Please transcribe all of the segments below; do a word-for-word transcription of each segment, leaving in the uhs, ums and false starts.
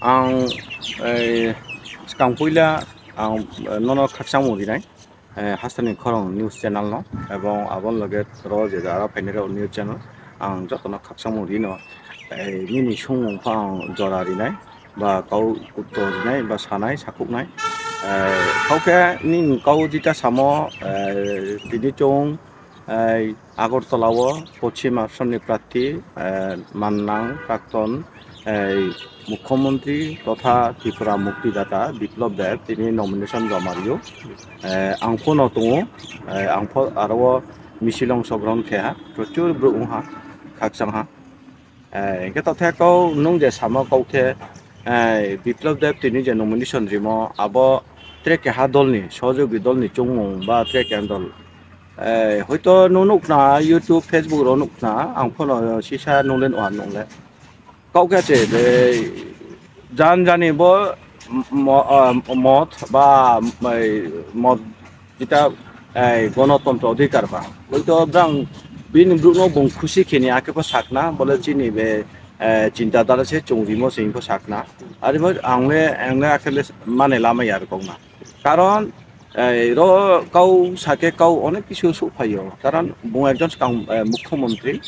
Ang, eh, swkang puila ang, eh, nono khakchangmung rinai, eh, Hasteni Khorang news channel no, ebong aboni loge ro je jara phainai rok news channel, ang jotono khakchangmung rino, eh, nini songmung pho ang jora rinai, ba kau uttor rinai, ba sanai, sakhuknai. Eh, kau khe nini kau jita samo, eh, tini chwng, eh, Agartala o Poschim Assam ni prarthi, eh, mannang prakton, eh, Mukhyamantri totha Tripura Muktidata Biplab Deb tini nomination joma rio. Eh, ang phono tongo, eh, ang pho aro o misil ongsogrohon khe ha, prochur borok wng ha, khakchang ha. Eh, hingke tothe kau nung je samo kau khe, eh, Biplab Deb tini je nomination rimo abo tre keha dolni, sohojogwi dolni chongmung ba tre keha dol. Eh, hoito nung nukna YouTube, Facebook ro nukna, ang phono sisa nungle nukha nungle. Kau khe se, eh, jan jani bo mo-, ah, mot ba, eh, mot jeta, eh, gonotontro odhikar ba. Hoito brang bini brukno bung khusi khini akhe pho sakna, bole chini be, eh, chinta dara se chwng rimo se hwnpho sakna. Arimo ang le, ang le akhe le mane lama ya rokna. Karon, eh, ro kau sake kau onek kisu suk phaio. Karon bung ekjon swkang, eh, mukhyamantri.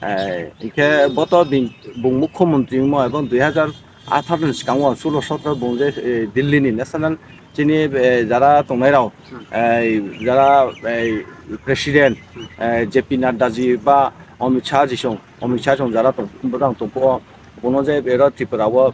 Eh, hingke bo to bini, bung mukhyamantri wngmo ebong dui hajar atharo ni swkango sulo sotro bung je, eh, Delhi ni national chini, eh, jara tongnai rok, eh, jara, eh, president, eh, J P Nadda ji ba Amit Shah ji song, Amit Shah song jara tong, borang tongpho, bono je ero Tripura o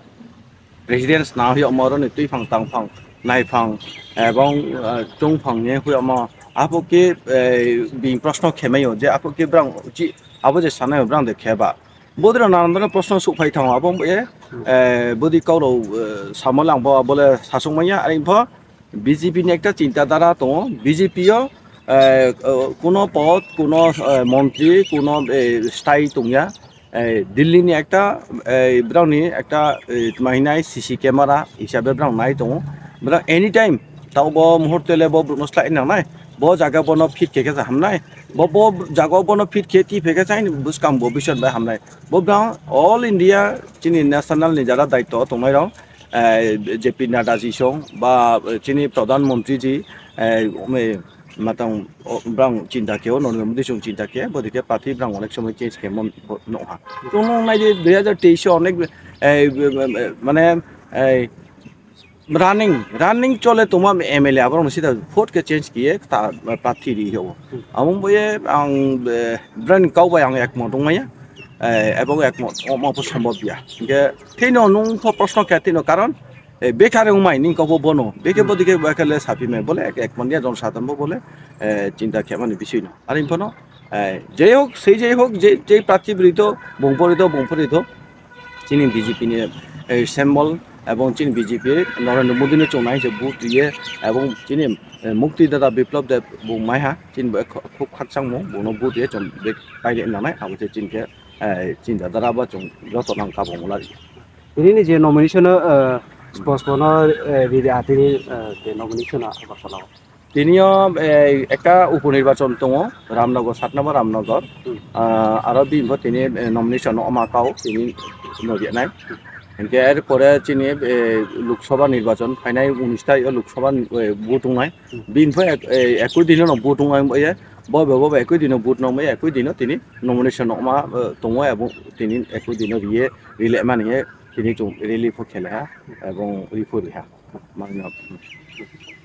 president sna hoi omo oro ni twi phang tang phang nai phang ebong, eh, chwng phang ni hoi omo apo ke, eh, bini proshno khemai o je apo ke brang chi abo je sanai o brang de kheba. Bodra nanan dono proshno suk phai thango abo e, eh, bodi kau rok, eh, samo lang bo abole sasung manya ari pho B J P ni ekta chinta dara tongo. B J P o, eh, eh, kuno pod, kuno, eh, montri, kuno, eh, stai tongya. Eh, Delhi ni ekta, eh, brao ni ekta, eh, tma hinai C C camera hisabe brao nai tongo. Brao anytime tao bo muhurte le bo brao no slai nang nai. Bo jaga bono fit khe khe hamnai. Bo, bo jaga bono fit khe ti phe khe sai buskang bo bison bai hamnai. Bo brao all India chini national ni jara daityo tongnai rao. Eh, J P Nadda ji song ba, eh, chini Pradhan Mantri ji, eh, ome matang, o, brang chinta khe o, Narendra Modi song chinta khe, bodike party brang onek somoi change khe mon, bo, nokha. Chwng nai di dui hajar teis o onek, eh, mane, eh, running, running chole tongma M L A aborok no sida vote khe change khe ta, party ri o. Amung boye ang, eh, brang kau bai ang ekmot wngmaya, eh, ebong ekmot, omo pho sombhob ya. Hingke Thino nung pho proshno khe thino karon, eh, bekhar wngmai ning kok bo bono. Bekhe Hmm. Bodike bo ekhe le sapi mai bole ek, ek manya jon satan bo bole, eh, chinta khe mani bisui no. Ari phono, eh, jai hok, sei jai hok, je, je prarthi bwrwi to, bung pori to, bung pori to. Chini B J P ni, eh, symbol ebong chini B J P Narendra Modi no chongnai se vote riye ebong chini, eh, Mukti Dada Biplab Deb bung mai ha chini bo khub khakchangmo bono vote riye chong bek paide nanai abo se chini khe, eh, chinta dara bo chong joto nang kabong lari. Tini ni je nomination o, eh, spos pono, eh, riri atini, eh, je nomination o Agartala o. Tini o, eh, ekta upo nirbachon tongo, Ramnagar, sat number Ramnagar. Hmm. Ah, aro bini bo tini, eh, nomination o ma kao tini no riya nai. Hingke er pore chini, eh, Lok Sabha nirbachon phainai unis tarik o Lok Sabha, eh, vote wngnai. Hmm. Bini pho ek-, eh, ekui dino no vote wngnai, bo bo ekui dino vote nangmai, ekui dino tini nomination o ma, eh, tongo, abo tini ekui dino riye, rile mani he. Tini chwng rally pho khele ha, ebong ri pho ri ha. Mangno.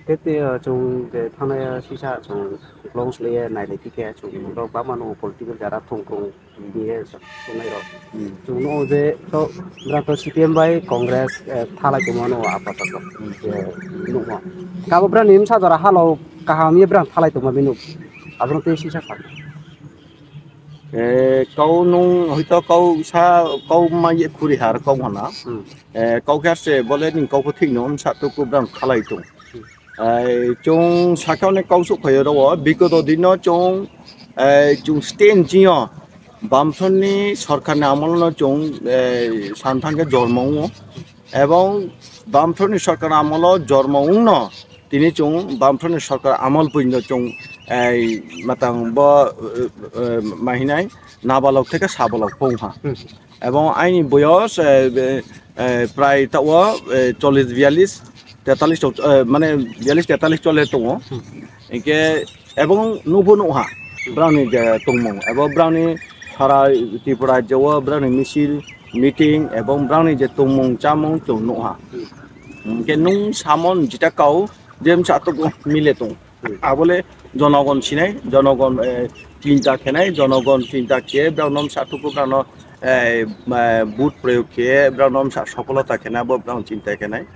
Tei, tei, uh, chwng je thangnai, uh, sisa chwng long sle nailai tikhe chwng rok bama no political jara thung thung Hmm. ye chwng nai rok. Hmm. Chwng no je to bra to C P M bai Congress, eh, thalai tongma no apa ta to. Hmm. Je no. Kabo bra nim sa jara halo kaham ye bra thalai tongma binu. Abro tei sisa sa. Eh, kau nung hoito kau sa, kau ma ye khuri har kau hana. Hmm. Eh, kau khe se bole ning kau pho thik no sa tu ku brang khalai tung. Hmm. Eh, chung sakha ne kau su khayo ro, bigoto dino chung, eh, chung sten jio. Bamsonni sorkar ni amol no chung, eh, santhang khe jormo wngo. Ebong Bamsonni sorkar amol o jormo wngno tini chung Bamsonni sorkar amol puino chung, eh, matang bo, eh, eh, mahinai nabalok theke sabalok pong ha. Hmm. Ebong aini boyos, eh, be-, eh, prai ta o, eh, chollish biyallish tetalis tok, eh, mane biyallish tetalis chole tongo. Hmm. Hinkhe ebong nukbo nukha brangni je tongmung, ebo brangni sara Tripura rajyo o brangni misil, meeting ebong brangni je tongmung chamung chwng nukha. Hmm. Hinkhe nung samon jita kau je msa tok mile tong. Hmm. Abole jonogon sinai, jonogon, eh, chinta khenai, jonogon chinta khe brangno msa tuku brangno, eh, eh, vote proyog khe brangno msa sopholota khenai, abo brang chinta khenai.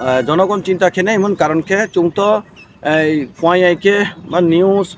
Eh, jonogon chinta khenai hwn karon khe chwng to, eh, puaiyai khe ma news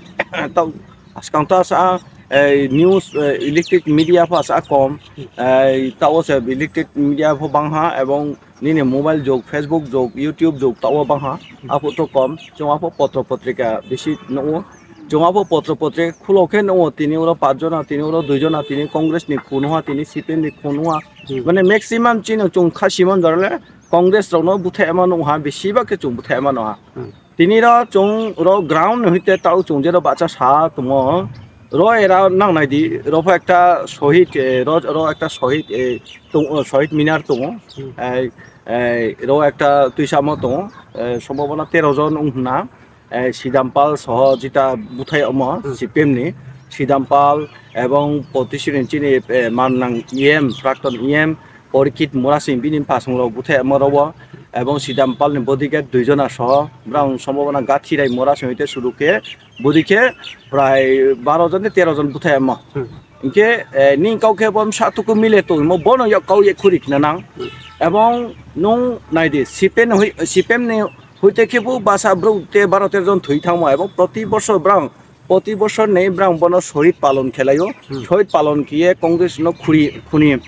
tau askang to asa, eh, news, eh, electric media pho asa kom, eh, tao se electric media pho bangha ebong nini mobile jog, Facebook jog, YouTube jog tao bangha, apho to kom, chwng apho potro potrika bisi nukgo. Chwng apho potro potrika khulo khe nukgo, tini oro pach jona, tini oro dui jona, tini Congress ni khun ha, tini C P M ni khun ha. Hmm. Mane maximum chini chwng kha simon jorle Congress rokno bwthai ma nukha, bisi ba khe chwng bwthai ma nukha. Hmm. Tini ro chwng ro ground ni hwite tao chwng jero bacha sa tongo. Ro era nang nai di, ro pha ekta sohid, eh, ro, ro ekta sohid, eh, tong, oh, sohid minar tongo. Hmm. Eh, eh, ro ekta tuisamo tongo. Eh, sombhabona tero jon wng hwnna. Eh, Sidam Pal soho jita bwthai omo Hmm. C P M ni. Sidam Pal ebong Potishi ni chini, eh, mannang E M, prakton E M, Porikit Murasing bini bwsong rok bwthai omo ro o. Ebong Sidam Pal ni bodyguard dui jona soho. Brang sombhabona gathi rai Murasing hwite suru khe Budi khe prai baro jon tei tero jon bwthai omo. Hmm. Hinkhe, eh, nini kau khe bo msa tuku mile tongmo, bono yok kau ye khuri khna nang. Hmm. Ebong nung nai di, C P M ni hui, C P M ni huite khe bo basa bro te baro tero jon thwi thangmo, ebong proti bosor brang, proti bosor nei brang bono sohid palon khelaio. Hmm. Sohid palon khiye Congress no khuri, khuni.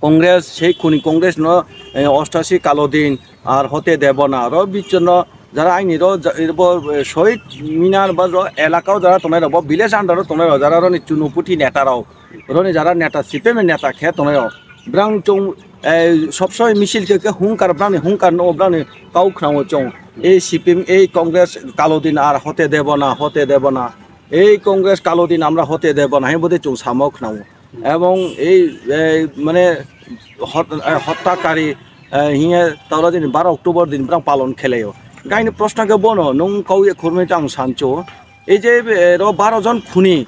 Congress, sei khuni Congress no, eh, Ostashi Kalodin, ar Hote Debona, ro bichon no jara aini ro ja-, bo, eh, Shohid Minar ba ro elaka o jara tongnai rok, bo village under o tongnai rok, jara roni chunuputhi neta rok, roni jara neta, C P M ni neta khe tongnai rok. Brang chong, eh, sob somoi misil khe, khe hungkar, brang ni hungkar no, brang ni kau khna o chong. Ei C P M, ei Congress Kalodin ar Hote Debona, Hote Debona. Ei Congress Kalodin amra Hote Debona, hai bode chong samo khna o. Ebong ei, ei, mane, hot-, eh, hotta kari, eh, hiye toro dini baro October din brang palon khelaio. Gaini proshno khe bono, nung kau ye khurmui tang sancho. Ei je, eh, ro baro jon khuni,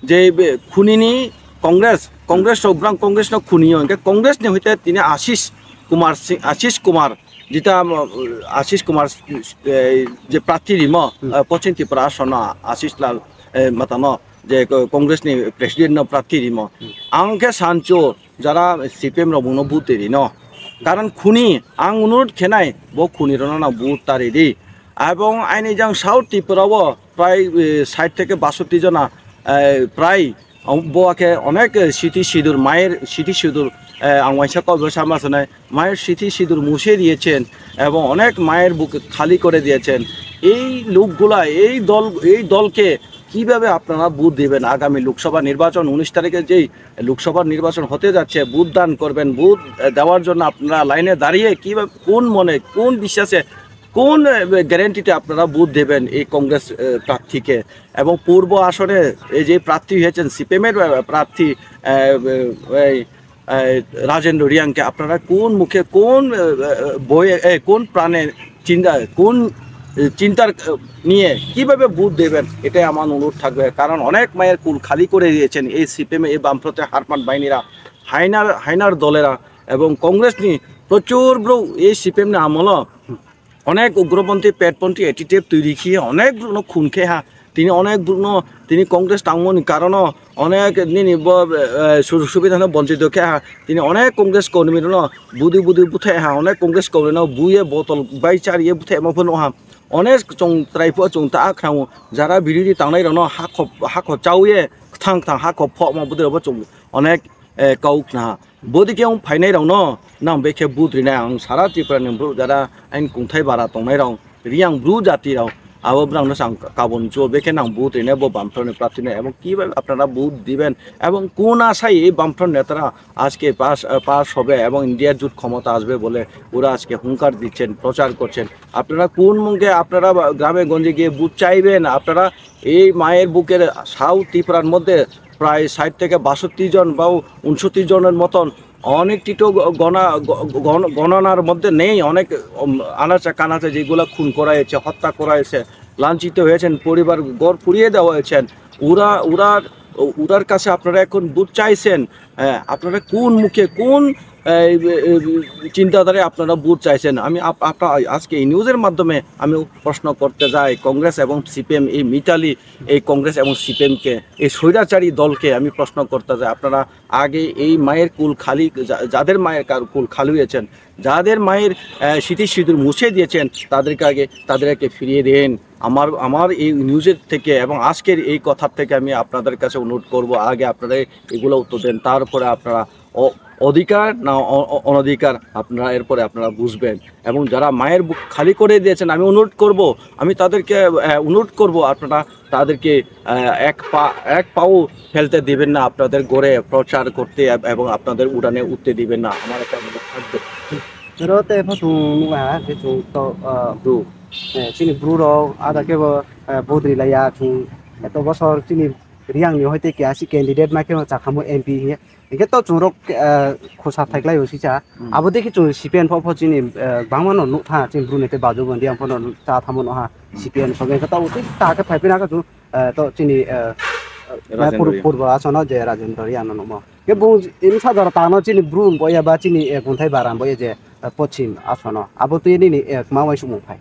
je be khuni ni Congress, Congress rok brang Congress no khuni yo. Hingke Congress ni hoite tini Ashish Kumar Singh, Ashish Kumar, jita, um, Ashish Kumar, eh, je prarthi rimo, Hmm. eh, Poschim Tripura asono Ashish Lal, eh, matano, je ko-, Congress ni president no prarthi rimo. Hmm. Ang khe sancho jara C P M rok bungno vote rino. Karon khuni ang onurod khenai bo khuni rokno na vote ta ridi. Ebong aini jang South Tripura o prai, eh, sait theke basoti jona, eh, prai, bo khe onek, eh, siti sidur, mayer siti sidur, eh, ang waisa kok bo sama sanai, mayer siti sidur muse diyechen, ebong onek mayer buk khali kore diyechen. Ei lokgula, ei dol, ei dolke কিভাবে আপনারা ভোট দিবেন? আগামী লোকসভা নির্বাচন উনিশ তারিখে যেই লোকসভা নির্বাচন হতে যাচ্ছে, ভোট দান করবেন, ভোট, আহ, দেওয়ার জন্য আপনারা লাইনে দাঁড়িয়ে কিভাবে, কোন মনে, কোন বিশ্বাসে, কোন, আহ, গ্যারান্টিতে আপনারা ভোট দেবেন এই কংগ্রেস, আহ, প্রার্থীকে? এবং পূর্ব আসনে এই যে প্রার্থী হয়েছেন সিপিএম এর, আহ, প্রার্থী, আহ, এই, আহ, রাজেন্দ্র রিয়াংকে আপনারা কোন মুখে, কোন, আহ, আহ, বইয়ে, এ, কোন প্রাণে চিন্তা, কোন, আহ, চিন্তার, আহ, নিয়ে কিভাবে ভোট দেবেন, এটাই আমার অনুরোধ থাকবে। কারণ অনেক মায়ের কুল খালি করে দিয়েছেন এই সিপিএম, এই বামফ্রন্টের হারপান বাহিনীরা, হায়নার, হায়নার দলেরা এবং কংগ্রেসনি প্রচুর ব্রো এই সিপিএম নি আমল অনেক উগ্রপন্থী, পেটপন্থী অ্যাটিটিউড তৈরি খেয়ে অনেক ব্রুনো খুন খেয়ে হা। তিনি অনেক ব্রুনো, তিনি কংগ্রেস টাঙমনি কারণও অনেক নিনি ব-, এ, সুযোগ সুবিধা বঞ্চিত খেয়ে হা। তিনি অনেক কংগ্রেস কর্মীরও বুদি বুদি বুথে হা, অনেক কংগ্রেস কর্মীরও বুয়ে বোতল বাই চারিয়ে বুথে এমন হা। Onek chwng chwrai pho chwng ta khwrang o, jara biridi tangnai rokno hakho, hakho chawi ye kthang kthang hakho phokma bwdwi rokbo chwng onek, eh, kau khna ha. Bwdwi khe wng phainai rokno nang bekhe vote rinai, ang sara Tripura ni borok jara aini kungthai bara tongnai rok, Riyang bru jati rok, abo borok no chwng kabun cho bekhe nang vote rinai bo bumper ni prarthi no, ebong kibai apnara vote diben, ebong kona sai ei bumper netara আজকে পাস, আহ, পাস হবে এবং ইন্ডিয়ার জোট ক্ষমতা আসবে বলে ওরা আজকে হুঙ্কার দিচ্ছেন, প্রচার করছেন। আপনারা কোন মুখে আপনারা বা-, গ্রামে গঞ্জে গিয়ে ভোট চাইবেন? আপনারা এই মায়ের বুকের সাউথ ত্রিপুরার মধ্যে প্রায় ষাট থেকে বাষট্টি জন বা ঊনসত্তর জনের মতন অনেক টিটো গ-, গণা-, গ-, গণ-, গণনার মধ্যে নেই, অনেক, উম, আনাচে কানাচে যেগুলা খুন করা হয়েছে, হত্যা করা হয়েছে, লাঞ্ছিত হয়েছেন, পরিবার ঘর পুড়িয়ে দেওয়া হয়েছেন। ওরা, ওরার, ওরার কাছে আপনারা এখন ভোট চাইছেন, হ্যাঁ, আপনারা কোন মুখে, কোন, এই, এই, চিন্তাধারায় আপনারা ভোট চাইছেন? আমি আপ-, আপনারা আজকে এই নিউজের মাধ্যমে আমি প্রশ্ন করতে চাই, কংগ্রেস এবং সিপিএম, এই মিতালি, এই কংগ্রেস এবং সিপিএমকে, এই স্বৈরাচারী দলকে আমি প্রশ্ন করতে চাই, আপনারা আগে এই মায়ের কুল খালি, যা-, যাদের মায়ের কার-, কুল খালি হয়েছেন, যাদের মায়ের, আহ, স্মৃতি সিঁদুর মুছে দিয়েছেন, তাদেরকে আগে, তাদেরকে ফিরিয়ে দিন। আমার, আমার এই নিউজের থেকে এবং আজকের এই কথার থেকে আমি আপনাদের কাছে অনুরোধ করব, আগে আপনারা এগুলো উত্তর দেন, তারপরে আপনারা অ-, অধিকার না অ-, অ-, অনধিকার আপনারা এরপরে আপনারা বুঝবেন। এবং যারা মায়ের বুক খালি করে দিয়েছেন, আমি অনুরোধ করব, আমি তাদেরকে, আহ, অনুরোধ করব আপনারা তাদেরকে, আহ, এক পা, এক পাও ফেলতে দিবেন না আপনাদের ঘরে প্রচার করতে এব-, এবং আপনাদের উড়ানে উঠতে দিবেন না। আমার একটা অনুরোধ থাকবে। Chwng te pho chwng nukha je chwng to, ah, Bru. Eh, chini Bru rok ada kebo, eh, vote ri laiya chwng. Eto bosor chini Riang ni hoite keha si candidate ma khe chakhamu M P hiye. Hingke to chwng rok, eh, khosa thaiklai o sisa. Hmm. Abo dekhe chwng C P M pho pho chini, eh, bangma no nukha chini Bru ni tei Bajobon Riang pho no cha thamo no ha. Hmm. C P M sogwi khe to uti ta khe phai pina khe chwng, eh, to chini, eh, Rajendra pur-, Riang. Purbo asono je Rajendra Riang no nukmo. Ke bung ini sadar tano chini Bru boya ba chini, eh, kunthai baram boya je, eh, pochim asono. Abo twi nini, eh, ma wai sumung phai.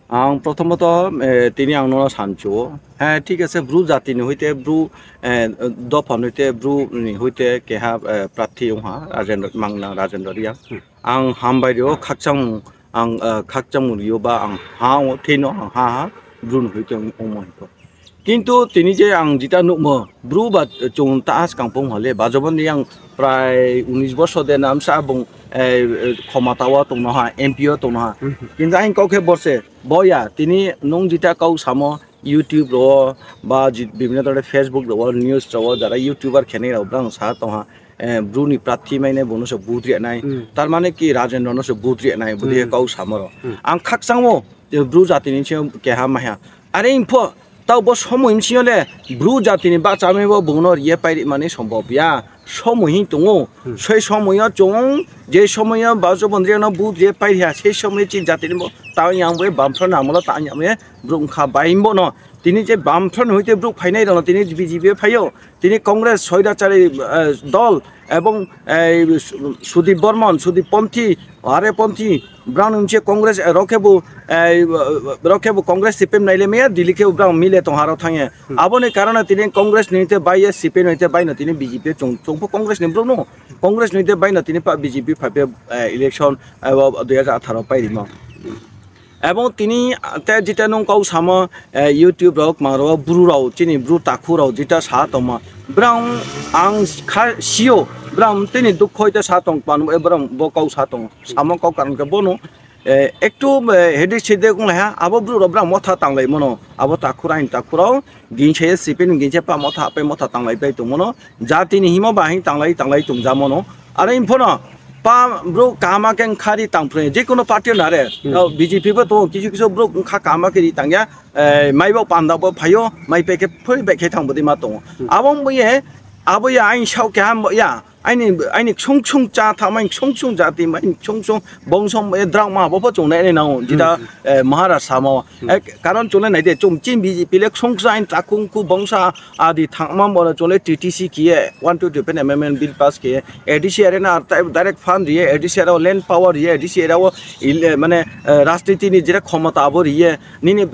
Ang prothomot, eh, tini ang nono sancho. He, thik ase, Bru jati ni hoite Bru, eh, dopha ni hoite Bru ni hoite keha, eh, prarthi wngha, Rajendra, Mangna Rajendra Riang. Hmm. Ang hambai rio, khakchang, ang, eh, khakchang rio ba ang ha, o thino ang ha ha, Bru ni hoite wng-, wngmo hiko. Kintu tini je ang jita nukmo, Bru ba chwng ta swkang pung hole, Bajobon Riang prai unis bosor de namsa bung, eh, eh, khomata o tongno ha, M P o tongno ha. Mhm. Kintu aing kok khe borse, boya, tini nung jita kok samo YouTube ro ba ji-, bibhinno dhoroner Facebook ro, news ro, jara YouTuber khenai rok brang sa tongha, eh, Bru ni prarthi maine bono se vote riya nai. Hmm. Tar mane ki Rajendra no se vote riya nai, budi Hmm. kok samo ro. Hmm. Ang khakchang o, je Bru jati ni se keha maiha. Are info, tao bo somoi msing le Bru jati ni bacha mai bo bung no riye pai ri mani sombhob ya. Somoi hin tongo. Hmm. Sei somoi o chwng, je somoi o Bajobon Riang no vote riye pai ri ha, sei somoi chini jati ni bo tao yang bo Bamfront ni amolo tao yang bo Bru wngkha bai bo no. Tini je Bamfront ni hoite Bru phainai rok no tini B J P o phaio. Tini Congress soirachari, eh, dol ebong, eh, Su-, Sudip Bormon, Sudip Ponthi, Are Ponthi, brang nungse Congress, eh, rok khe bo, eh, rok khe bo Congress C P M naile maya, Delhi khe bo brang mile tong haro thangye. Hmm. Aboni karone tini Congress ni te bai ye, C P M ni te bai no tini B J P chung, chungpho Congress ni bro no, Congress ni te bai no tini pa B J P phai phe, eh, election, eh, bo dui hajar atharo pai rimo. Ebong tini, ah, te jita nung kok samo, eh, YouTube rok, mang rok, Bru rok, chini Bru takhu rok jita sa tongma. Brang ang kha sio, brang tini dukh hoite sa tong pan, eh, brang bo kok sa tong. Samo kok karon khe bono, eh, ektu, eh, hede sede kung lai ha, abo Bru rok brang motha tang lai mono, abo takhu rain takhu rok, gin se sipin gin se pa motha ape motha tang lai pai tong mono, jati ni himo ba hin tang lai, tang lai tong ja mono. Are info no, pa bro kaham khe wngkha ri tang phre, je kono party na re. Hmm. O B J P bo tongo, kisu kisu bro wngkha kaham khe ri tang ya, eh, mai bo panda bo phaio, mai peke phoi bai khe thang bodi ma tongo. Hmm. Abo wng ye, abo ya ain sao keha ya, aini, aini ksung ksung cha tha, mai ksung ksung jati, mai ksung ksung bongso, eh, drang ma bo pho chung nai nai nang, jita, hmm, eh, Maharaj samo. Hmm. Eh, karon chung nai nai de, chung chin B J P le ksung ksung ain takhung khu bongsa adi thangma bono chole T T C kiye one twenty five amendment bill pass kiye A D C area na direct fund riye, A D C area o land power riye, A D C area o il-, mane, eh, rajniti ni jera khomota abo riye, nini, eh,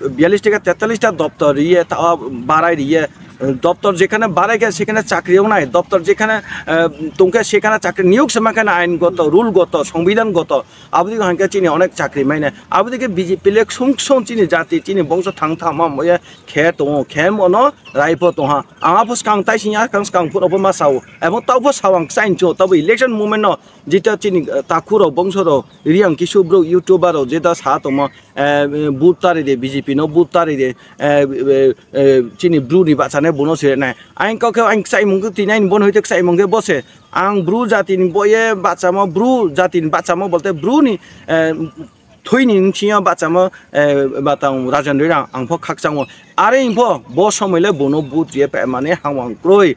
biyallis ta ka tetallis ta doptor riye, ta barai riye, eh, doptor jekhane barai khe sekhane chakri wngnai, doptor jekhane, eh, tongkhe sekhane chakri niyok se mankhe ain goto, rule goto, songbidhan goto, aboni hangkhe chini onek chakri maine, aboni khe B J P le ksung ksung chini jati, chini bongso thang thang ma moye, khe tongo, khe mono raipho tongha. Ang apho skang tai singya, kang skang phuro bo ma sao. Ebo tao pho sao ang ksain cho, tabo election moment no, jeta chini, eh, takhu rok, bongso rok, riang kisu bro, YouTuber rok, jeta sa tongma, eh, eh, vote tari de, B J P no vote tari de, eh, eh, eh, chini bru ni bacha ne bono sire nai. Ang kok khe ang ksai mung twi nai bono hoite ksai mung khe bose. Ang bru jati ni boye bachamo, bru jati ni bachamo bolte bru ni, eh, thwini wngthingyo bachamo, eh, batang Rajen Rwi rang ang pho khakchangmo. Are wngpho bo somoi le bono but riye pemani hamwang kroi.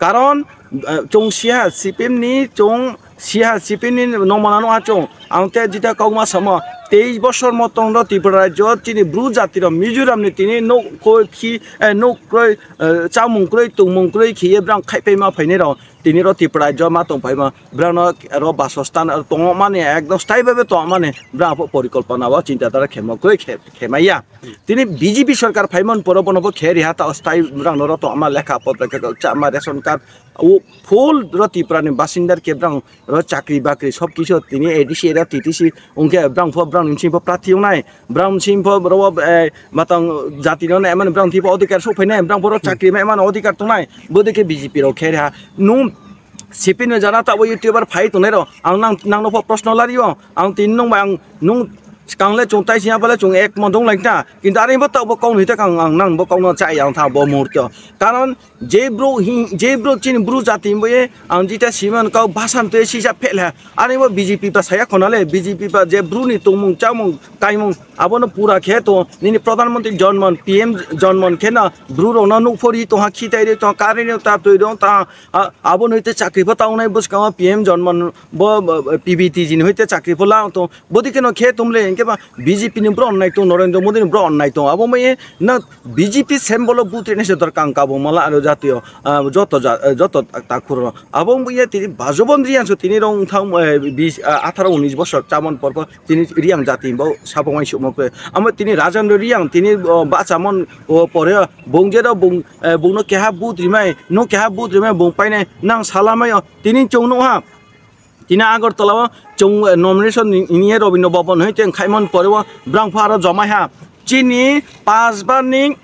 Karon, eh, chwng siha C P M ni, chwng siha C P M ni nongmana nungha chwng. Ang te jita kokma samo, teis bosor mo tongdo Tripura rajyo, chini Bru jati rok Mizoram ni tini nuk koi khi, eh, nuk kroi, eh, chamung kroi, tongmung kroi khiye brang khai paima phainai rok. Tini ro Tripura rajyo ma tong paima, brang no ro basostan tongmani, ekdom stai bhabe tongmani, brang porikolpona o chinta dhara khemo kroi khe-, khemaiya. Tini B J P sorkar phaimani poro bono bo khe riha ta stai brang no ro tongma lekha potra khe chama ration card o full ro Tripura ni basindar khe brang ro chakri bakri sob kisu tini A D C area T T C ungkhe brang pho brang ni sing pho prathi wngnai brang sing pho ro eh, matang jati no nai mani brang thipo odhikar sok phainai brang pho ro chakri mai mani odhikar tongnai bodike B J P rok khe riha nung C P M ni jana tabo YouTuber phai tongnai rok ang nang nang no pho proshno lari o ang tini nung bai ang nung swkang le chwng tai sini apale chwng ek mo dong lai ta kintu ari bo tabok kok ni ta kang ang nang bo kok no chai ang tha bo muhurto karon je bro hi je bro chini bru jati bo ye ang jita siman kau basan te sisa phel ha ari bo B J P ba saya khona le B J P ba je bru ni tongmung chamung kaimung abono pura khe to nini pradhan mantri jonmon P M jonmon khe na bru rok no nuk phori tong ha khitai ri tong kari ni ta twi rong ta A- abo no hite chakri pho taunai bwskango P M jonmon bo bo- P B T G ni hite chakri pho lang tong bodi keno khe tumle hinkhe ba B J P ni bro onnai tong Narendra Modi ni bro onnai tong abo mai na B J P symbol o butre nese dor kang kabo mala aro jatiyo ah, joto ja- eh, joto takhuro abo wngya tini bajobon riyan so tini rong thang eh, bis ah, atharo unis bosor chamon por por tini riyan jati bo sabong ai sumo pe amo tini Rajendra riyan tini oh, bachamon o pore bung jero bung eh, bungno keha but rimai no keha but rimai bung paine nang salamai o tini chong no ha tini Agartala o chong eh, nomination ni ni Robindra Bhavan hoi teng khaimon pore o brang pharo jomai ha chini pas bar ni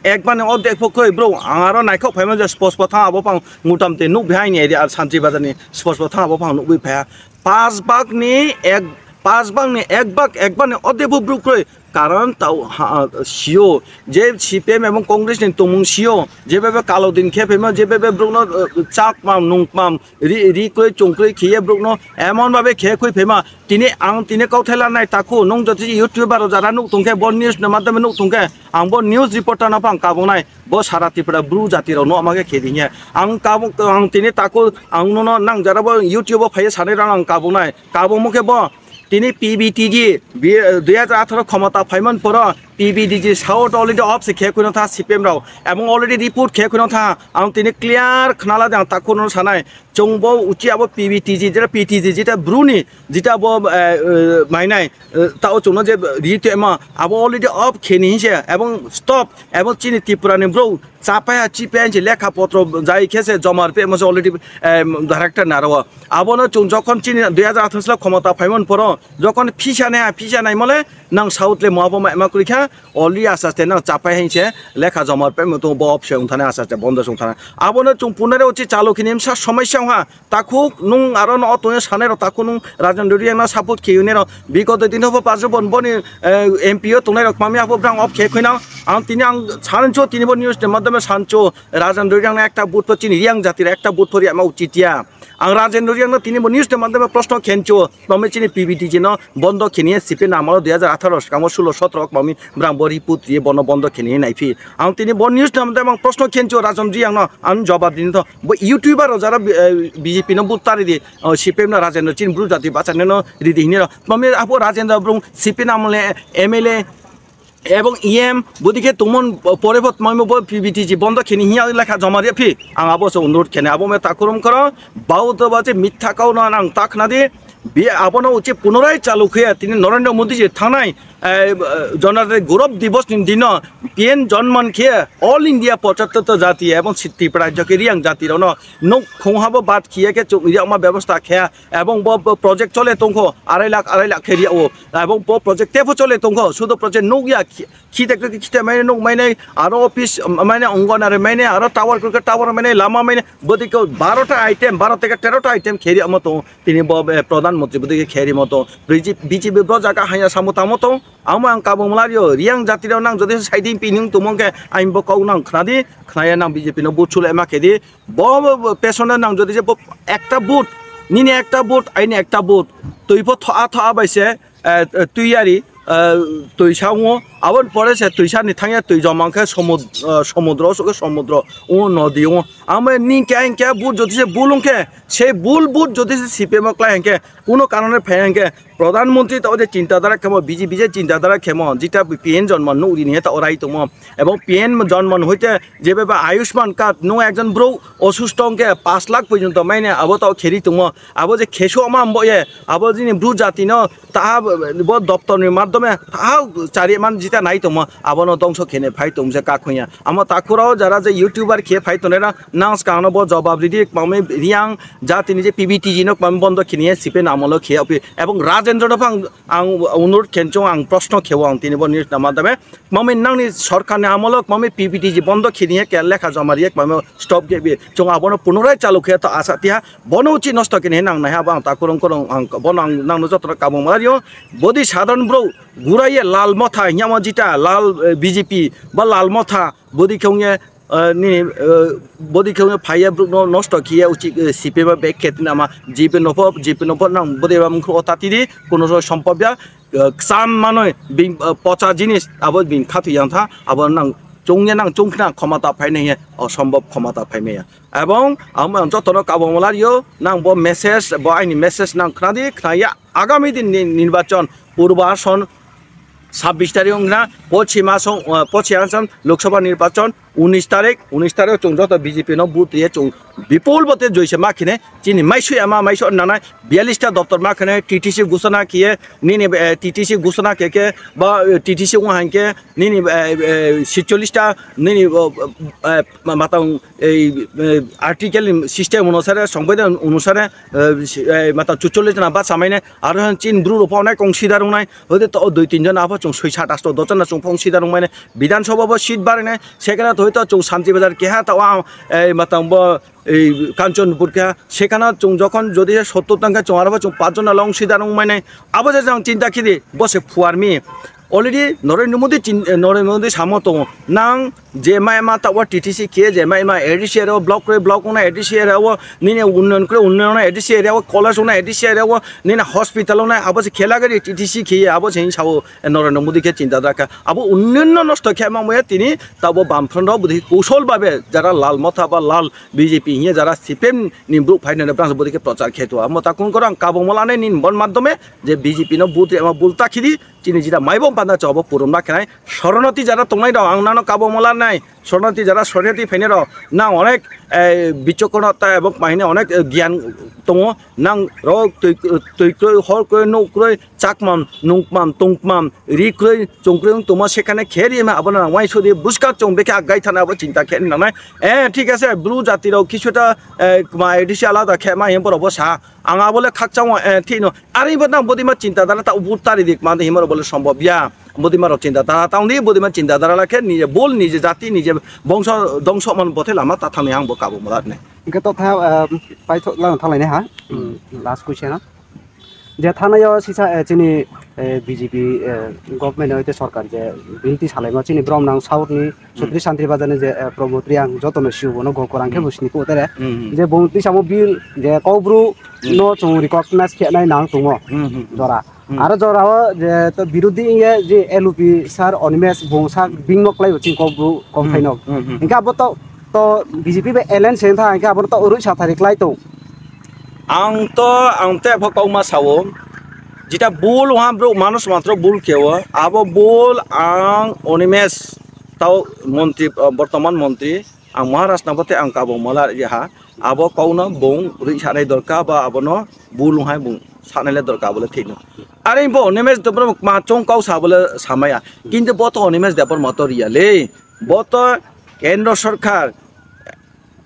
ek bar ni o dek phok khoi bro ang aro naikhok phaima je spos po thang abo phang mutam te nuk bihai ni area sanchi bazar ni spos po thang abo phang nuk bi phaya pas bak ni ek pas bak ni ek bak ek bar ni o dek bo bro khoi Karon tao ha- sio je C P M ebong Congress ni tongmung sio jebebe kalo din khe phaima jebebe brokno eh, chak pam nung pam ri ri kwrwi chung kwrwi khiye brokno emon babe khe khwi phaima tini ang tini kauthai lanai takhu nung jotoni YouTuber rok jara nuk tongkhe bo news ni madhyome nuk tongkhe ang bo news reporter no phang kabongnai bo sara Tripura bru jati rok no ama khe khedi hinya ang kabung ang tini takhu ang nono nang jara bo YouTube o phaiye sanai rok ang kabongnai kabongmo khe bo Tini P B T G bi- dui hajar atharo khomota phaiman poro P B T G sao already off se khe khwino tha C P M rok. Ebong already report khe khwino tha. Ang tini clear khnala de ang takhurno sanai. Chwngbo uchi abo P B T G jeta P T G jeta bruni jeta bo eh, eh, mainai eh, tao chwngno je ri temo abo already off kheni hinse ebong stop ebong chini Tripura ni bro Chapaiha chipaiha hinse lekha potro jai khe se jomar pe mo se already director naro. Abono chwng jokhon chini dui hajar atharo salo khomota phaimani poro jokhon phisa naiha phisa naimole nang south le mo abo ma ema kwrwi kha already aste aste nang chapaiha hinse lekha jomar pe mo tongo bo option wngthani aste aste bondo se wngthani. Abono chwng punare uchi chalo khini msa somosya wngha. Takhuk nung aro no otono sanai rok takhuk nung Rajendra Reang no support kheyuni rok bigoto dino bo Pajubon boni M P o tongnai rok mami apo brang off khe khwino ang tini ang sancho tini bo news ni madhyome sancho Rajendra Reang no ekta vote po chini Reang jati rok ekta vote po riya ma uchit ya ang Rajendra Reang no tini bo news ni madhyome proshno khencho mami chini P B T G no bondo kheniye C P M amalo dui hajar atharo swkango sulo sotro mami brang bo report riye bono bondo kheniye naiphi ang tini bo news ni madhyome ang proshno khencho Rajendra Reang no ang jobab dini tho. Bo YouTuber rok jara B J P no vote ta ridi, C P M no Rajendra chini bru jati bachani no ridi hini rok. Mami apo Rajendra brung C P M amle M L A ebong E M bodi khe tongmon pore bo tongmani bo P B T G bondo khini hiya lekha joma ri phi. Ang abo se onurot khene abo me takurum koro bau to bache mitha kau no nang ta khna di. Bi abono uchi punorai chalu khe tini Narendra Modi je thangnai Jonate Gaurav Divas ni dino P M jonmon khe all India pochattor jati ebong Tripura jati Reang jati rokno nuk khonghabo bad khiya khe chuk yakma bebosta khe ebong bo project chole tongkho arai lakh arai lakh khe riya o ebong bo project tebo chole tongkho sudo project nuk ya khite khite maine nuk maine aro office maine ongonari maine aro tower khe tower maine lama maine bodike barota item baro theke terota item khe riya omo tongo. Tini bo Pradhan Mantri bwdwi khe khe rimo tong. B J P bo jaga hanya samo tamo tong. Amo ang kabung mlario Reang jati rok nang jodi saidi pini wng tongmong khe ang bo kok nang khnadi khnaya nang B J P no vote sule ma khedi. Bo pesonda nang jodi je bo ekta vote nini ekta vote aini ekta vote twi pho thoa thoa bai se twi yari ah, twisa wngo, aboni pore se twisa ni thangya twi joma wngkhe somud-, ah, somudro, somudro wngo, nodi wngo. Amo nini khe, ang khe vote jodi se bul wngkhe, se bul vote jodi se C P M o klai hwnkhe, kuno karone phai hwnkhe, Pradhan Mantri ta o je chinta dhara khemo, B J P je chinta dhara khemo, jeta P N Jonmon nugri ni ta o rai tongmo, ebong P N Jonmon hoite jebe ba Ayushman card nung ekjon bro osusto wngkhe paanch lakh porjonto maine abo ta o kheri tongmo, abo je khesu ama ambo ye, abo jini bru jati no ta bo doptor ni madhyome ta chari man jeta nai tongmo, abo no dongso khene phai tong je kakhung ya. Amo takhurao jara je YouTuber khe phai tongnai na, nang swkang no bo jobab ridi, mami riang jati ni je P B T G no mami bondo khini ye sipe namolo khe opi, ebong Rajendra no phang ang onurod khenchong ang proshno khewo ang tini bo news na madhyome, mami nangni sorkar ni amolo mami P B T G bondo khini ye ke lekha joma riye mami stop khe bi chong abono punorai chalu khe to asa tiha bono uchi nosto khini nang nai ha bo ang takhurung khurung ang bono ang nang no joto kabung ma rio bodi sadharan bro gurai ye lal motha nyamo jeta lal, eh, B J P ba lal motha bodi khong ye, eh, nini, eh, bodi khong ye phai ye bro no nosto khiye uchi, eh, C P M ba bek khet nama G P no pho, G P no pho nang bodi ba mung kho ta tidi kuno so sompobya, eh, kcham manoi bing, eh, pocha jinis abo bing khatwi yang tha abo nang chungya nang chungkhna khomata phai nai ye, osombhob khomata phai maya. Ebong ang joto no kabung ma rio nang bo message bo aini message nang khna di khna ya agami din ni nirbachon purba son sabbish tarik wngkha, pochima song, ah, pochima song Lok Sabha nirbachon, unis tarik, unis tarik chwng joto B J P no vote riye chwng bipul vote joy se ma khine, chini maisu ama maisu nanai biyallis ta doptor ma khine T T C gusana khiye, nini, eh, T T C gusana khe khe, ba, eh, T T C wng hain khe, nini, eh, eh, sitchollis ta, nini, oh, eh, ma-, matang, ei, eh, article system onusare, songbidan onusare, eh, si-, eh, matang chuchollis jona ba samaine, aro chin bru rok pho nai kong sidar wngnai, Hode to o dui tin jon abo chwng soi sat asto dos jon na chwng phong sida rwngmani Bidhan Sabha bo seat barinai, sekana to hoito chwng Santi Bazar keha ta o, ei matang bo ei Kanchanpur keha, sekana chwng jokhon jodi sottor tangkha chwng aro bo chwng pach jon na long sida rwngmani abo je jang chinta khidi bo se phuarmi already Narendra Modi chin-, Narendra Modi samo tongo nang je mai ma ta o T T C khe je mai ma A D C area o block kre block na A D C area o nini unnayan kre unnayan na A D C area o college na A D C area o nini hospital o nai abo se khela gari T T C khiye abo se sao Narendra Modi khe chinta dakha. Abo unnayan no nosto khe ma moya tini tabo Bamfront rok budi kusol babe jara lal motha ba lal B J P hiye jara C P M ni bru phainani brang budi khe prochar khe to. Amo ta kun korang kabo mola nai nin bon madhyome je B J P no but ema bulta khidi chini jira maibo banda chobo purum na khenai. Soronoti jara tongnai rok ang nano kabo mola nai. Sornati jara sornati phainai rok nang onek, eh, bichokono ta ebong mahine onek, eh, giyan tongo. Nang rok twi, twi kroi, hor kroi, nuk kroi, chakmam, nungkmam, tungkmam, ri kroi, chong kroi wng tongma sekhane khe ri ma abono nang uaisodi buskang chong bekhe agai thana abo chinta khe nangnai. Eh, thik ase, bru jati rok kisuta, eh, ma A D C alada khe ma him borok bo sa. Ang abole khakchangma, eh, thino. Ari bo nang bodima chinta dara ta ubur tari dik mande himaro bole sombhob ya. Bodima rok chinta dara ta undi bodima chinta dara lakhe nije bol nije jati nije bongso dongso man bothe lama ta thangni ang bo kabo mulat ne. Hingke to tha, ah, paithok lang thalai ne ha. Hmm. Last question ha. Je thanayo sisa, eh, chini, eh, B J P, eh, government hoite sorkar je binti salaima chini brom nang South ni Hmm. Sotri Santri Bazar ni je, eh, Promod Reang jotono siyo bono go korang khe Hmm. bo sini ko tere. Hmm, hmm. Je bong twi samo bill je Kaubru Hmm. no chwng recognize khe nai nang tongo. Hmm, hmm, hmm. Jora. Hmm. Aro jora o je to birodhi inge je L U P sir Animesh bung sak bing nok lai ching Kaubru kom Hmm. phai nok. Hmm, hmm. Hingke abo to, to B J P bai alliance se tha hingke abo to urui sa thari klai tong. Ang to, ang te pho kok ma sao. Jita bul ha bro manus matro bul keo. Abo bul ang Animesh tau montri, eh, bortoman montri. Ang Maharaj na bote ang kabung mala ya ha. Abo kau no bung ri sanai dorka ba abo no bul hai bung sanai le dorka abo le thik no. Are bo Animesh Debbarma ma chong kau sa abo le samaya. Kintu bo to Animesh Debbarma to riya le. Bo to Kendra Sarkar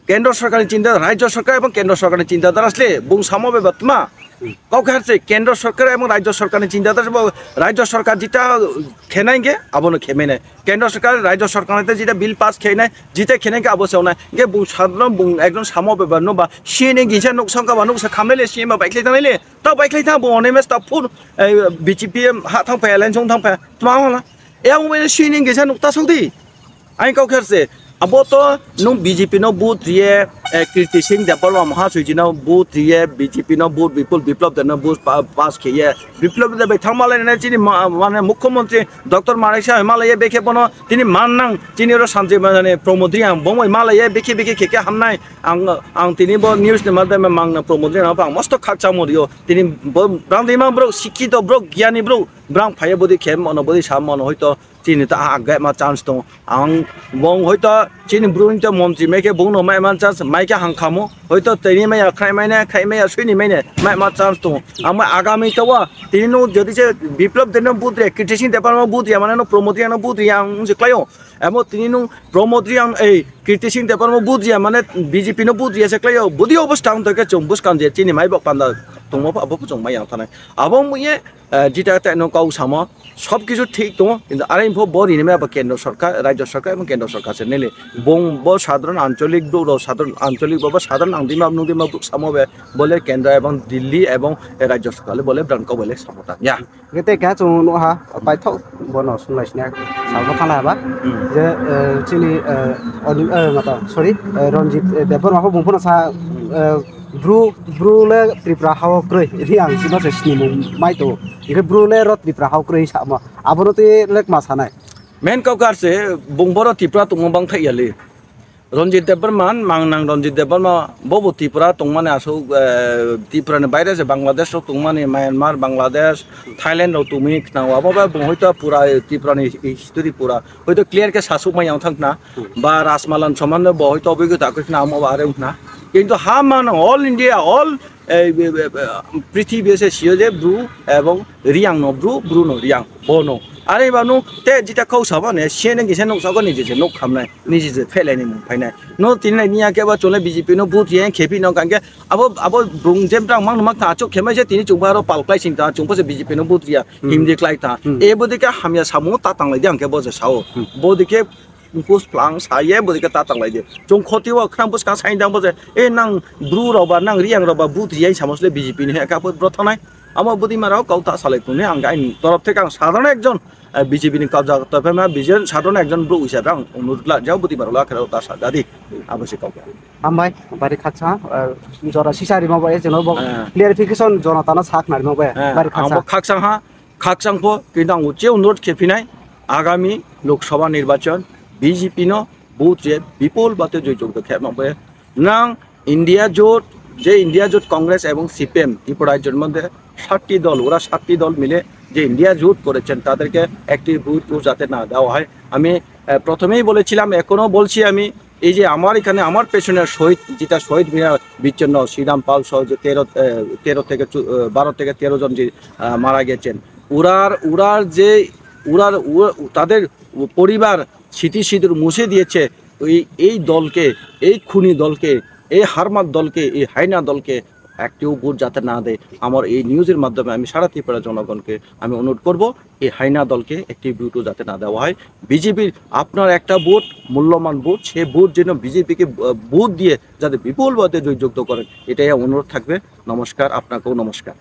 Kendra Sarkar ni chinta, Rajya Sarkar ebong Kendra Sarkar ni chinta dhara asle bung samo be batma. Hmm. Kok har se Kendra Sarkar ebong Rajya Sarkar ni chinta dhara bo Rajya Sarkar jita khenai ge abo no khemene. Kendra Sarkar Rajya Sarkar ni jita bill pass khenai, jita khenai ge abo se onai. Ge bung sadno bung ekjon samo be ba no ba sini gisa nuk sangka ba nuk sa khamle le sima bai khlai tanai le. Ta bai khlai ta bo Animesh ta phur, eh, B J P ha thang pa len song thang pa. Tma hola. E ang bai sini gisa nuk ta song di. Ain kau kher se, abo to nung B J P no vote riye, Eh, Kriti Singh Debbarma Mahasojino vote riye, B J P no vote, Bipul Biplop Debno vote pa-, pass khiye. Biplop Deb bai thang malai nai chini ma-, mane Mukhyamantri Doctor Manik Saha malai ye bekhe bono tini man nang chini ro Sanjay mane Pramod Reang bongoi malai ye bekhe bekhe khe khe hamnai. Ang, ang tini bo news ni madhyame mangna Pramod Reang no ang mosto khakchangmo rio. Tini bo brang dima bro, sikhito bro, gyani bro, brang phaiye bodi khe mono bodi sa mono hoito chini ta agga ma chance tong. Ang bong hoito chini bro ni ta montri mai khe bung no mai man chance mai khe hangkhamo. Hoito tini mai ya khai mai ne, khai mai ya sui ni mai ne, mai ma chance tong. Ang mai agami ta wa tini no jodi se Biplop Debno vote riya, Kriti Singh Debbarma vote riya, mane no Pramod Reang no vote riya ang se klaio. Amo tini no Pramod Reang ei Kriti Singh Debbarma vote riya, mane B J P no vote riya se klaio. Bodi obostha ang to khe chung buskang je chini mai bok panda tongmo abo chwng mai yang thanai. Abo muye eh, jita ta no kau samo, sob kisu thik tongo, kintu are info bo rini ma ba kendro sarkar, rajyo sarkar ebong kendro sarkar se nele. Bong bo sadharan ancholik bro, sadharan ancholik bo, bo sadharan ang dima nung dima bro samo be, bole kendro ebong Delhi ebong, eh, rajyo sarkar le bole brang kau bole samo ta. Ya. Gete kha chung no ha, paithok bono sunlai sini salbo thana ba. Hmm. Je, eh, chini, eh, oni, eh, mata, sorry, eh, Ranjit, eh, Debbarma ho bung phano sa, eh, Bru, Bru le Tripura hao kroi. Ini ang sino se sini mung mai to. Ini Bru le ro Tripura hao kroi sama. Abono te lek ma sanai. Main kau kar se bung boro Tripura tungmo bang thai yali. Ranjit Debbarma, mang nang Ranjit Debbarma, bobo Tripura tongmani asuk, eh, Tripura ni baire se Bangladesh rok tongmani, Myanmar, Bangladesh, Thailand rok tongmi khna wa. Bobo bung hoito pura Tripura ni history pura. Hoito clear khe sasuk mai yang thang khna. Hmm. Ba Rasmalan soman bo hoito obigota khe khna amo ba are khna. Kintu ha man all India, all, eh, eh, eh, eh, prithibi se sio je Bru ebong Reang no Bru, Bru no Reang, bono. Are ba no te jita kau sabo ne, se ne kisa nuk sabo ne je nuk khamnai, ne je phelai ni mung phainai. No tin lai niya khe ba chole B J P no vote ye khepi no kangke abo, abo bung je brang mang mak ta achuk khemai je tini chungba ro pal klai sing ta chungpa se B J P no vote ya. Hmm. Himdi klai ta. Hmm. E bodi khe hamya samu ta tanglai di ang khe bo je sao. Hmm. Bodi khe Bus plang sa ye bodi khe ta tanglai di. Chung khoti o khram bus ka sai dang bo je. E nang Bru rok ba nang Reang rok ba vote riya samo sle B J P ni he ka bro thanai. Amo bodi ma rok kau ta salai tuni ang ai torof thek ang sadharan ekjon, eh, B J P ni kabja to phe ma B J P sadharan ekjon bro uisa rang onurut la jao bodi ma rok la khera ta sa jadi. Abo se kau. Hambai, bari khaksa, eh, jora sisa rimo ba e jeno bo. Eh. Clarification jona tana sak na rimo ba. Eh, bari ang khaksa. Bo khaksa ha. Khakchangpho kintu ang uche onurot khephinai, agami Lok Sabha nirbachon B J P no vote je bipul bate joy jogdo khepma be. Nang India jot, je India jot Congress ebong C P M Tripura rajyor moddhe সাতটি দল, ওরা সাতটি দল মিলে যে ইন্ডিয়া জোট করেছেন, তাদেরকে একটি ভোটও যাতে না দেওয়া হয়। আমি, আহ, প্রথমেই বলেছিলাম, এখনো বলছি আমি, এই যে আমার এখানে আমার পেছনে শহীদ, যেটা শহীদ মিনার বিচ্ছিন্ন, শ্রীরাম পাল সহ যে তেরো, আহ, তেরো থেকে চো-, আহ, বারো থেকে তেরো জন যে, আহ, মারা গেছেন, ওরার, ওরার যে, ওরার, ওরা, তাদের পরিবার স্মৃতিসিঁদুর মুছে দিয়েছে। এই, এই দলকে, এই খুনি দলকে, এই হারমাদ দলকে, এই হায়না দলকে একটিও ভোট যাতে না দেয়, আমার এই নিউজের মাধ্যমে আমি সারা ত্রিপুরা জনগণকে আমি অনুরোধ করব, এই হায়না দলকে একটি ভোটও যাতে না দেওয়া হয়। বিজেপির আপনার একটা ভোট, মূল্যবান ভোট, সেই ভোট যেন বিজেপিকে, আহ, ভোট দিয়ে যাতে বিপুল ভোটে জয়যুক্ত করেন, এটাই অনুরোধ থাকবে। নমস্কার, আপনাকেও নমস্কার।